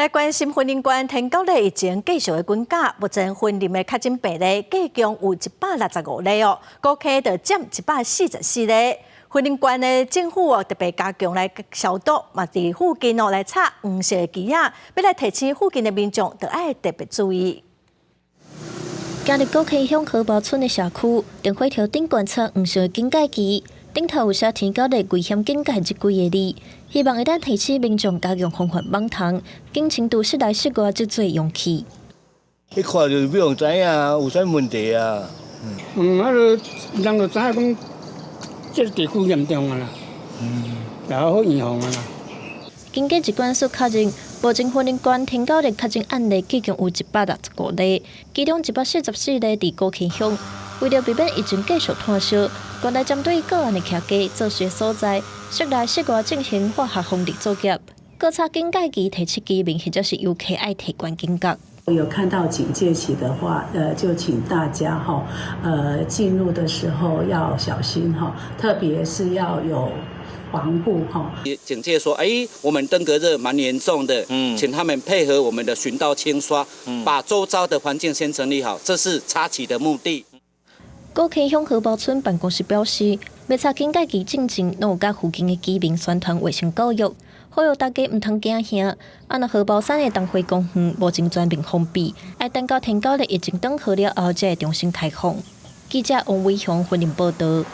來關心雲林縣天狗日疫情繼續的滾加，目前雲林的確診病例計共有165例哦，古坑就佔144例。雲林縣的政府哦特別加強來消毒，嘛佇附近哦來插黃色的旗仔，欲來提醒附近的民眾，著愛特別注意。行入古坑鄉荷包村的社區，電火柱頂懸插黃色的警戒旗，頂頭有寫天狗日危險警戒這幾个字，希望會當提醒民眾加強防範網蟲，謹清除室內室外積水容器。一看就比方知影有啥問題啊？嗯，啊，就人就知影講，這個地區嚴重啊啦，然後好預防啊啦。經過疾管署確認，目前雲林縣天狗日確診案例計共有165例，其中144例佇古坑鄉。為著避免疫情繼續湠燒，縣內針對個案的徛家做事所在，室內室外進行化學防治作業，閣插警戒旗提醒居民或者是遊客愛提懸警覺。有看到警戒旗的話，就請大家哈，進入的時候要小心哈，特別是要有防護哈。警戒說，哎，我們登革熱蠻嚴重的，請他們配合我們的巡道清刷，把周遭的環境先整理好，這是插旗的目的。古坑鄉荷包村辦公室表示，欲插警戒旗進前，攏有佮附近的居民宣傳衛生教育，呼籲大家毋通驚嚇。啊，若荷包山的東回公園目前全面封閉，愛等到天狗日疫情轉好了後，才會重新開放。記者王偉雄雲林報導。